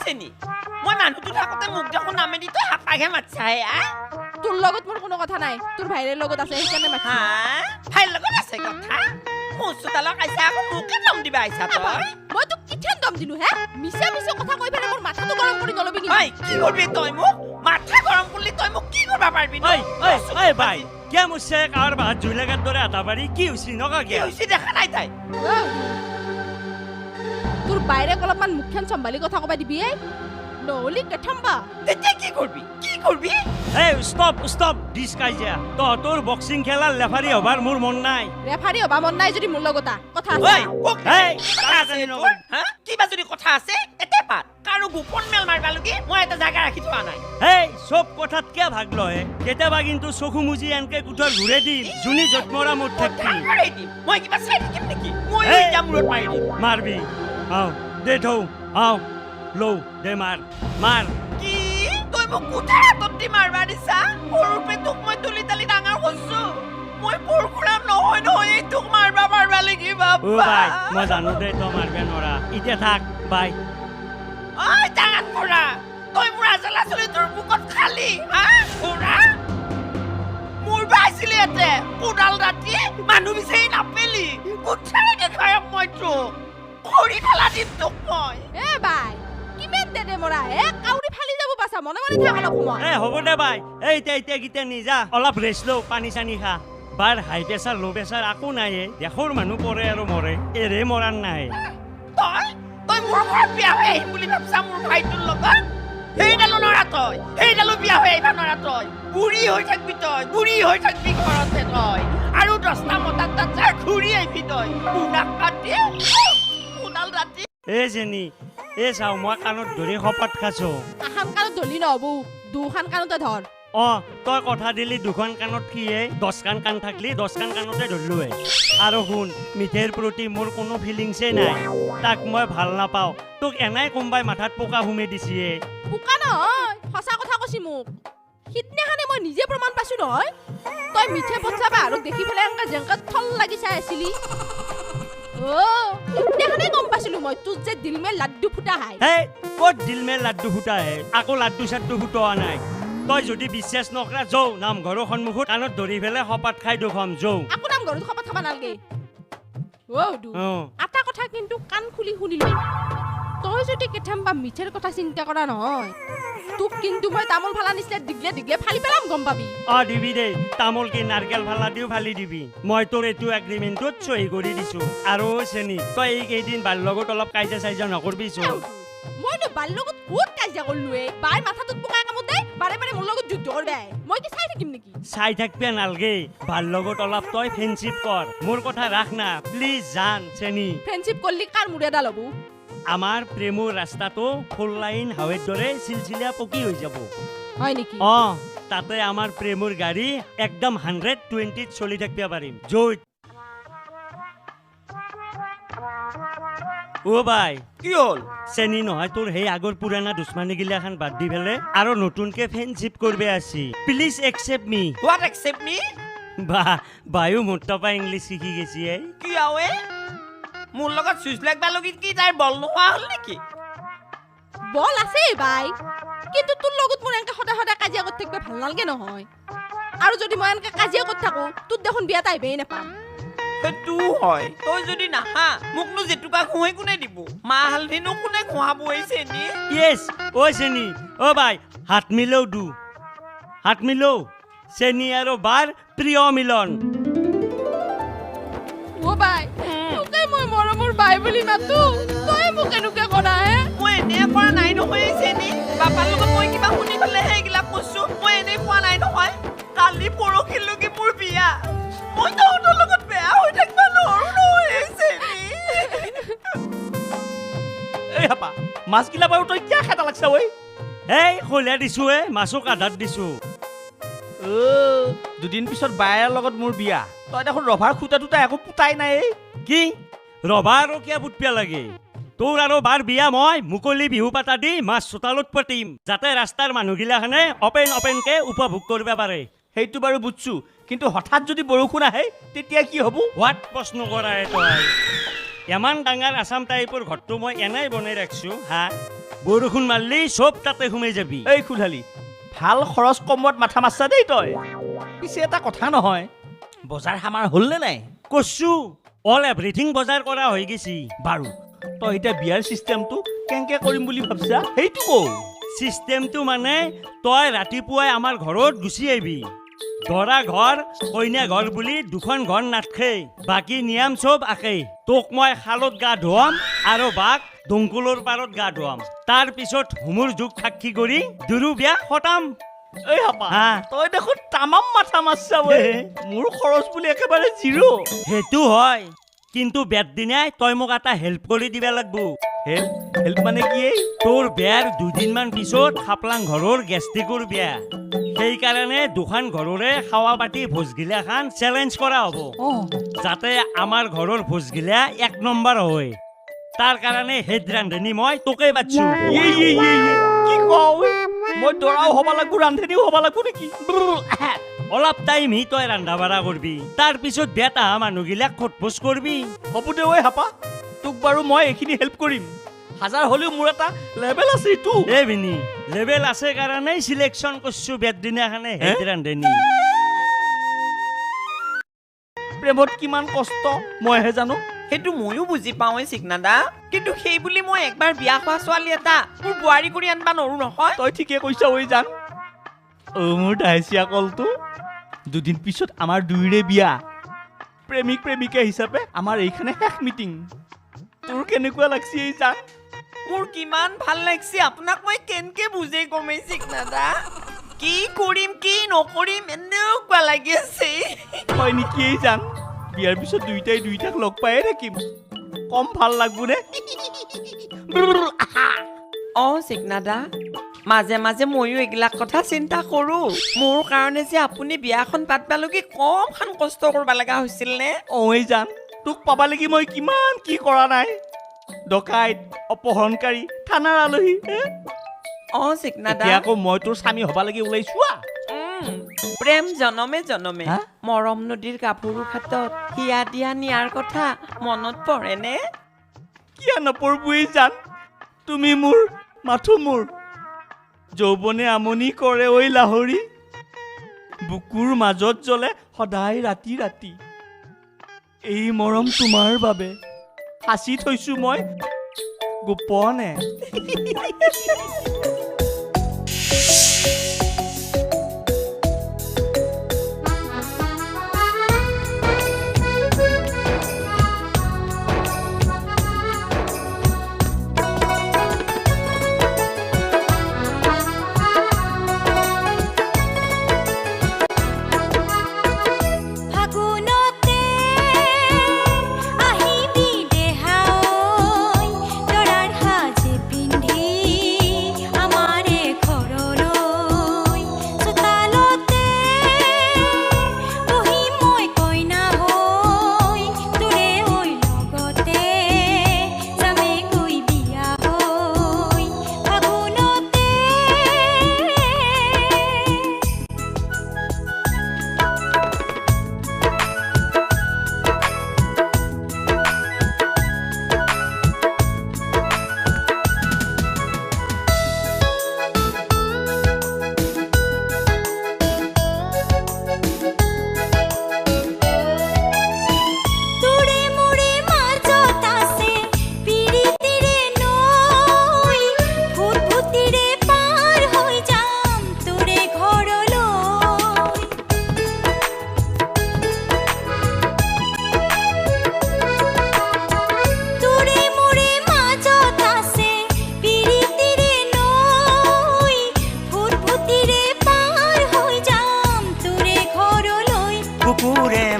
চেনি, মই মানুহটো থাকোঁতে মোক দেখোন নামেদি তই হাপাকহে মাতছা হে আ? তোৰ লগত মোৰ কোনো কথা নাই, তোৰ ভাইৰে লগত আছে সেইকাৰণে মাতছি। হা, ভাইৰ লগত আছে কথা? মোৰ চোতালক আহিছা আকৌ মোকে দম দিবা আহিছা তই? মই তোক কিথেন দম দিলো হে? মিছা মিছা কথা কৈ পেলাই মোৰ মাথাটো গৰম কৰি নলবি কিন্তু। ঐ, কি কৰবি তই মোক? মাথা গৰম কৰিলি তই মোক কি কৰবা পাৰবি? ঐ ঐ ঐ ভাই, কিয় মুছে কাৰ বাহাত জুই লগাৰ দৰে আটা পাৰি কি হৈছে নকা? কি হৈছে দেখা নাই তাই? তোৰ বাইৰেক অলপমান মুখখন চম্ভালি কথা কবা দিবি এই, নহ'লি কেথম্বা। তেতিয়া কি কৰবি, কি কৰবি? এই ষ্টপ ষ্টপ দিছ কাজিয়া। তহঁতৰ বক্সিং খেলাৰ লেফাৰী হবাৰ মোৰ মন নাই। ৰেফাৰী হবা মন নাই যদি মোৰ লগত আহ, কথা আছে। ঐ, মোক এই, কথা আছে তোৰ? হা, কিবা যদি কথা আছে এতে পাত। কাৰো গোপন মেল মাৰবা লগি মই এটা জাগা ৰাখি থোৱা নাই। এই চব কথাত কিয় ভাগ লয়? কেতিয়াবা কিন্তু চকু মুজি এনকে কোঠৰ ঘূৰে দিম, যোনি য'ত মৰা মোৰ থাকবি। মাৰি দিম। মই কিবা চাই থাকিম নেকি? মই এই! এতিয়া মূৰত মাৰি দিম। মাৰবি, আও দে থৌ, আও লৌ দে, মাৰ মাৰ। কি, তই মোক কোঠাৰ হাতত দি মাৰবা দিছা? সৰুৰ তোক মই তুলি তালি ডাঙৰ কৰিছো, মই পৰশুৰাম নহয় নহয় এই তোক মাৰবা পাৰবা লাগি। অ বাপা বাই, মই জানো দে তই মাৰবে নৰা। এতিয়া থাক বাই। ঐ ডাঙৰ ঘোঁৰা, তই মোৰ আজলা চুলি তোৰ বুকত খালি হা? ঘোঁৰা মোৰ পাইছিলি ইয়াতে কোদাল ৰাতি মানুহ বিচাৰি নাপেলি, কোঠাৰে দেখাই মই তোক খৰি ফেলা দিম তোক মই। এ বাই, কিমান দে দে মৰা হে, কাউৰী ফালি যাব পাছা, মনে মনে থাক অলপ সময়। এ হ'ব দে বাই, এই এতিয়া এতিয়া কেতিয়া নিজা অলপ ৰেষ্ট লওঁ, পানী চানী খা। বাৰ হাই প্ৰেছাৰ ল' প্ৰেছাৰ আকো নাই হে, দেশৰ মানুহ পৰে আৰু মৰে, এৰে মৰাৰ নাই। তই তই মোৰ ঘৰত বিয়া হৈ আহিম বুলি ভাবছা মোৰ ভাইটোৰ লগত? সেইডালো নৰা তই, সেইডালো বিয়া হৈ আহিবা নৰা তই। বুঢ়ী হৈ থাকবি তই, বুঢ়ী হৈ থাকবি ঘৰতে তই, আৰু 10টা মতাত তাত যাই ঘূৰি আহিবি তই। পোনাক কাটি কোদাল ৰাতি। এ জেনী, এ চাওঁ, মই কাণত ধৰি শপত খাইছো। এখন কাণত ধৰলি নহ'ব, দুখন কাণতে ধৰ। অ তই কথা দিলি দুখন কাণত কি হে, 10 কাণ কাণ থাকলি 10 কাণ কাণতে ধৰলোৱে। আৰু শুন, মিঠেৰ প্ৰতি মোৰ কোনো ফিলিংছেই নাই, তাক মই ভাল নাপাওঁ। তোক এনাই কোনোবাই মাথাত পোকা সুমে দিছিয়ে। পোকা নহয়, সঁচা কথা কৈছি মোক। সিদিনাখনে মই নিজে প্ৰমাণ পাইছো নহয়, তই মিঠে পচা বাহাৰক দেখি পেলাই এনেকে জেংকা থল লাগি চাই আছিলি। অ সিদিনাখনে গম পাইছিলো মই তোৰ যে दिल में লাড্ডু ফুটা হাই। হেই, ক'ত दिल में লাড্ডু ফুটা হে? আকৌ লাড্ডু চাড্ডু ফুটোৱা নাই। তই যদি বিশ্বাস নকৰা, যৌ নামঘৰৰ সন্মুখত কাণত ধৰি পেলাই শপত খাই দেখুৱাম, যৌ। আকৌ নামঘৰত শপত খাব নালাগে অ দু। অ। এটা কথা কিন্তু কাণ খুলি শুনিলো, তই যদি কেথাম্বা মিঠেৰ কথা চিন্তা কৰা নহয়, তোক কিন্তু মই তামোল ফালা নিচিনা দীঘলে দীঘলে ফালি পেলাম, গম পাবি। অ দিবি দেই, তামোল কি নাৰকেল ফালা দিও ফালি দিবি। মই তোৰ এইটো এগ্ৰিমেণ্টত চহী কৰি দিছো। আৰু চেনি, তই এইকেইদিন বাৰ লগত অলপ কাজিয়া চাজিয়া নকৰবি চোন। মইনো বাৰ লগত ক'ত কাজিয়া কৰিলো? এই বাৰ মাথাটোত পোকা কামোতে বাৰে বাৰে মোৰ লগত যুদ্ধ কৰবে আহে। মই কি চাই থাকিম নেকি? চাই থাকবে নালগে, বাৰ লগত অলপ তই ফ্ৰেণ্ডশ্বিপ কৰ। মোৰ কথা ৰাখ না প্লিজ, জান চেনি। ফ্ৰেণ্ডশ্বিপ কৰলি কাৰ মূৰে এডাল হ'ব? আমাৰ প্ৰেমৰ ৰাস্তাটো ফুল লাইন হাৱেৰ দৰে চিলচিলীয়া পকী হৈ যাব। হয় নেকি? অ, তাতে আমাৰ প্ৰেমৰ গাড়ী একদম 120ত চলি থাকিব পাৰিম য'ত। অ ভাই। কি হ'ল? চেনি নহয়, তোৰ সেই আগৰ পুৰণা দুশ্মনী গিলাখান বাদ দি পেলে আৰু নতুনকে ফ্ৰেণ্ডশ্বিপ কৰবে আছি। Please accept me. What accept me? বা বায়ু মোৰ তাৰপৰা ইংলিছ শিকি গেছি এই। কি আৱে, মোৰ লগত চুইচ লাগবা লগি কি তাইৰ বল নোহোৱা হ'ল নেকি? বল আছে বাই, কিন্তু তোৰ লগত মোৰ এনেকে সদায় সদায় কাজিয়া কৰি থাকিব ভাল নালাগে নহয়। আৰু যদি মই এনেকে কাজিয়া কৰি থাকো, তোৰ দেখোন বিয়াত আহিবই নাপাম। সেইটো হয়, তই যদি নাহা মোকনো জেতুকা ঘঁহি কোনে দিব? মাহ হালধিনো কোনে ঘঁহাব এই চেনি? য়েছ, ঐ চেনি, অ ভাই, হাত মিলৌ দু, হাত মিলৌ। চেনি আৰু বাৰ প্ৰিয় মিলন। অ বাই, তোকে মই মৰমৰ বাই বুলি মাতো, তই মোক এনেকুৱা কৰা হে? মই এনে কৰা নাই নহয় এই চেনি। বাপাৰ লগত মই কিবা শুনি পেলাইহে এইগিলাক কৈছো, মই এনেই কোৱা নাই নহয়। কালি পৰহিলৈকে মোৰ বিয়া, মই তহঁতৰ লগত বেয়া হৈ থাকিব নোৱাৰো নহয় এই চেনি। এই হাপা, মাছগিলা বাৰু তই কিয় খেদা লাগছা ঐ? এই শৈলা দিছো এ, মাছক আধাত দিছো। অ দুদিন পিছত বায়াৰ লগত মোৰ বিয়া, তই দেখোন ৰভাৰ খুঁটা দুটা একো পুতাই নাই এই। কি ৰভা আৰু কিয় পুতপিয়া লাগে? তোৰ আৰু বাৰ বিয়া মই মুকলি বিহু পাতা দি মাছ চোতালত পাতিম, যাতে ৰাস্তাৰ মানুহগিলাখনে অপেন অপেনকে উপভোগ কৰিব পাৰে। সেইটো বাৰু বুজছো, কিন্তু হঠাৎ যদি বৰষুণ আহে তেতিয়া কি হ'ব? হোৱাত প্ৰশ্ন কৰা তই? ইমান ডাঙৰ আছাম টাইপৰ ঘৰটো মই এনেই বনাই ৰাখিছোঁ। হা, বৰষুণ মাৰিলেই চব তাতে সোমাই যাবি। এই খুলশালী, ভাল খৰচ কমত মাথা মাৰছা দেই তই। পিছে এটা কথা নহয়, বজাৰ সামাৰ হ'ল নে নাই? কৈছোঁ, অল এভৰিথিং বজাৰ কৰা হৈ গৈছি। বাৰু তই এতিয়া বিয়াৰ চিষ্টেমটো কেনেকে কৰিম বুলি ভাবছা সেইটো কওঁ। চিষ্টেমটো মানে তই ৰাতিপুৱাই আমাৰ ঘৰত গুচি আহিবি। দৰা ঘৰ কইনা ঘৰ বুলি দুখন ঘৰ নাথকে, বাকী নিয়ম চব একেই। তোক মই খালত গা ধুৱাম আৰু বাক দংকুলৰ পাৰত গা ধুৱাম। তাৰ পিছত হুমুৰ যুগ সাক্ষী কৰি দুৰু বিয়া খটাম। এই হাপা, তই দেখোন তামাম মাথা মাৰছা ঐ। মোৰ খৰচ বুলি একেবাৰে জিৰ'। সেইটো হয়, কিন্তু বিয়াৰ দিনাই তই মোক এটা হেল্প কৰি দিব লাগব। হেল্প? হেল্প মানে কি? তোৰ বিয়াৰ দুদিনমান পিছত খাপলাং ঘৰৰ গেষ্টিকৰ বিয়া, সেইকাৰণে দুখন ঘৰৰে খাৱা পাতি ভোজগিলাখান চেলেঞ্জ কৰা হ'ব, যাতে আমাৰ ঘৰৰ ভোজগিলা এক নম্বৰ হয়। তাৰ কাৰণে হেড ৰান্ধনী মই তোকেই পাতছো। কি কওঁ, মই দৰাও হ'ব লাগব ৰান্ধনীও হ'ব লাগব নেকি? অলপ টাইম হি তই ৰন্ধা বঢ়া কৰবি, তাৰ পিছত বিয়াত অহা মানুহগিলাক সোধ পোছ কৰবি। হ'ব দে ঐ হাপা, তোক বাৰু মই এইখিনি হেল্প কৰিম। হাজাৰ হ'লেও মোৰ এটা লেভেল আছে এইটো। এই ভিনি, লেভেল আছে কাৰণেই চিলেকশ্যন কৰিছো বিয়াৰ দিনাখনে হেড ৰান্ধনী। প্ৰেমত কিমান কষ্ট মইহে জানো। সেইটো ময়ো বুজি পাওঁ চিকনাদা, কিন্তু সেই বুলি মই একবাৰ বিয়া হোৱা ছোৱালী এটা মোৰ বোৱাৰী কৰি আনবা নৰো নহয়। তই ঠিকে কৈছা ঐ জান। অ' মোৰ দাইচিয়া কলটো, দুদিন পিছত আমাৰ দুয়োৰে বিয়া। প্ৰেমিক প্ৰেমিকা হিচাপে আমাৰ এইখনে শেষ মিটিং। তোৰ কেনেকুৱা লাগছি এই জান? মোৰ কিমান ভাল লাগছি, আপোনাক মই কেনেকে বুজে কমেই চিকনাদা। কি কৰিম কি নকৰিম এনেকুৱা লাগি আছে। হয় নেকি এই জান? বিয়াৰ পিছত দুইটাই দুইটাক লগ পায়ে থাকিম, কম ভাল লাগব নে? অঁ চিকনাদা, মাজে মাজে ময়ো এইবিলাক কথা চিন্তা কৰোঁ। মোৰ কাৰণে যে আপুনি বিয়াখন পাতবালৈকে কমখন কষ্ট কৰিব লগা হৈছিল নে? অঁ এই জান, তোক পাবা লাগি মই কিমান কি কৰা নাই। ডকাইত, অপহৰণকাৰী, থানাৰ আলহী। অঁ চিকনাদা, এতিয়া আকৌ মই তোৰ স্বামী হবা লাগি ওলাইছো। প্ৰেম জনমে জনমে মৰম নদীৰ গাভৰু ঘাটত হিয়া দিয়া নিয়াৰ কথা মনত পৰেনে? কিয় নপৰবই জান, তুমি মোৰ মাথো মোৰ। যৌৱনে আমনি কৰে ঐ লাহৰি, বুকুৰ মাজত জ্বলে সদায় ৰাতি ৰাতি। এই মৰম তোমাৰ বাবে সাঁচি থৈছো মই গোপনে।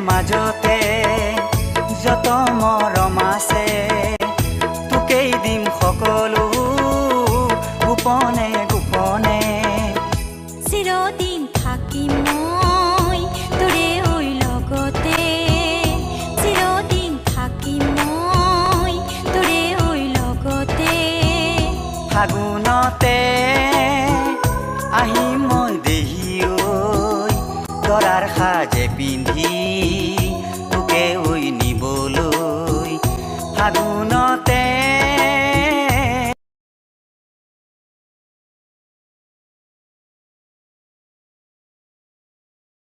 মাজতে যত মৰম আছে তোকেই দিম সকলো গোপনে গোপনে। চিৰদিন থাকিম মই তোৰে ঐ লগতে, চিৰদিন থাকিম মই তোৰে ঐ লগতে। ফাগুনতে আহিম মই দেহি ঐ, দৰাৰ সাজে পিন্ধি তোকে ঐ নিবলৈ। সাধু।